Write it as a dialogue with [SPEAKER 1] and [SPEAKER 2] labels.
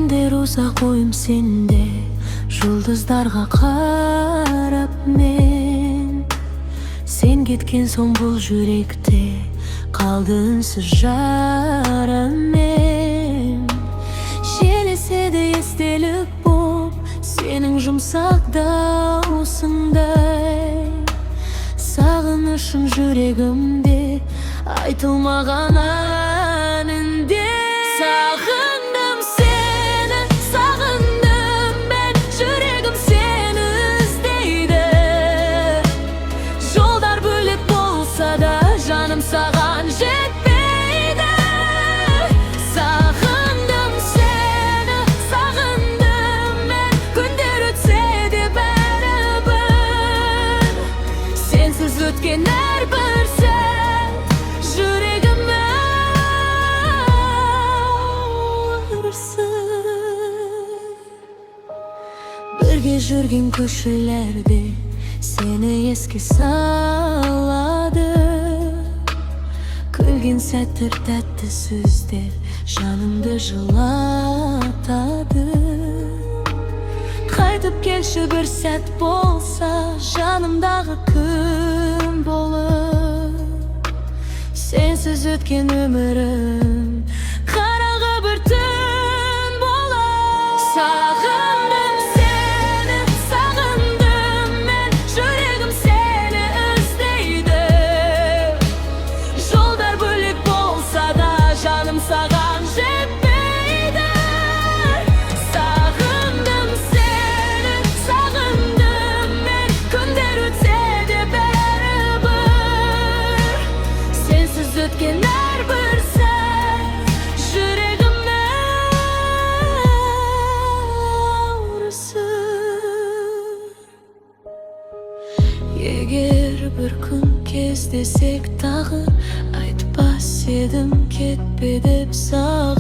[SPEAKER 1] Түндер ұзақ, ойым сенде. Жұлдыздарға қарап мен. Сен кеткен соң бұл жүректе қалды үнсіз жарамен. Желеседі естелік боп сенің жұмсақ даусыңдай. Сағынышым жүрегімде айтылмаған әнінде. Сағындым сені, сағындым мен, жүрегім сені іздейді. Жолдар бөлек болса да, жаным саған жетпейді. Сағындым сені, сағындым мен, күндер өтсе де бәрібір. Сенсіз өткен әрбір сәт жүрегіме ауыр сыр. Бірге жүрген көшелерде сені еске салады. Күлген сәттер, тәтті сөздер жанымды жылатады. Қайтып келші бір сәт болса, жанымдағы күн болып. Сенсіз өткен өмірім қараңғы бір түн болып. Сағындым сені, сағындым мен, жүрегім сені іздейді. Жолдар бөлек болса да, жаным саған жетпейді. Сағындым сені, сағындым мен, күндер өтсе де бәрібір. Сенсіз өткен әрбір сәт жүрегіме ауыр сыр. Егер бір күн кездесек тағы, айтпас едім кетпе деп саған.